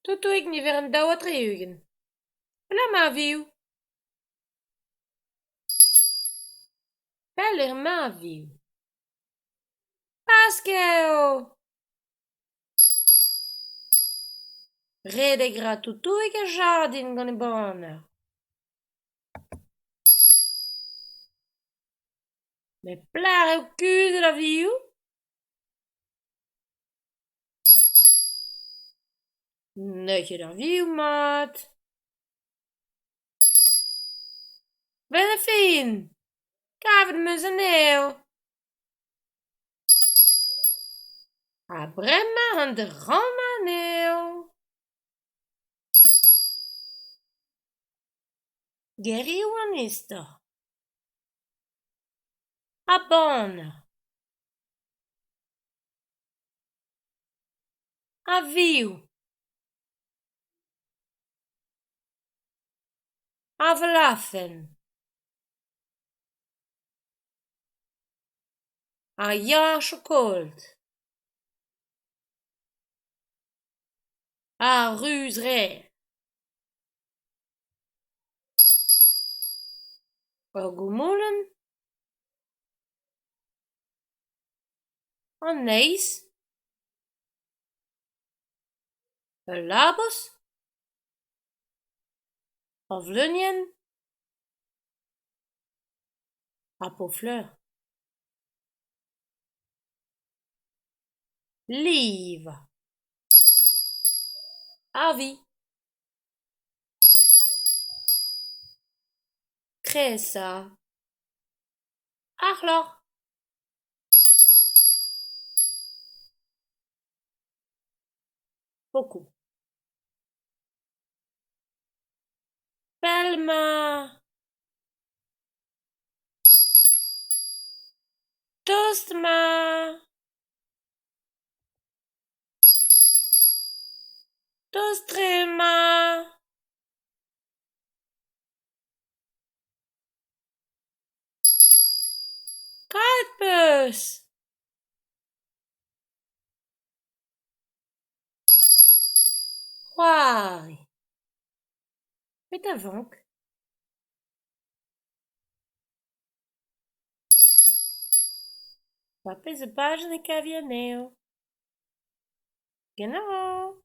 Totoig niverenn 62. Pelec'h emañ ar vioù ? Pelec'h emañ ar vioù ? Pask eo ! Redek a ra Totoig er jardin gant e baner. Met pelec'h eo kuzhet ar vioù ? N'eo ket ar vioù 'mat. A-benn ar fin ! Kavet 'm eus anezho ! Ha bremañ ez an da rannañ anezho. Gerioù an istor. Ar baner. Ar vioù. Ar valafenn. Ar yar chokolad. Ar ruz-rer. Ur goumoulenn. An heiz. Ul labous. Ur vleunienn. Ar pod-fleur. Livañ. Ar vi. Tresañ. Ar c'hloc'h. Pokoù. Pell emañ. Tost emañ. Tost-tre emañ. Kavet 'peus ! C'hoari. Petra 'vank ? War peseurt pajenn e kavi anezho ? Kenavo !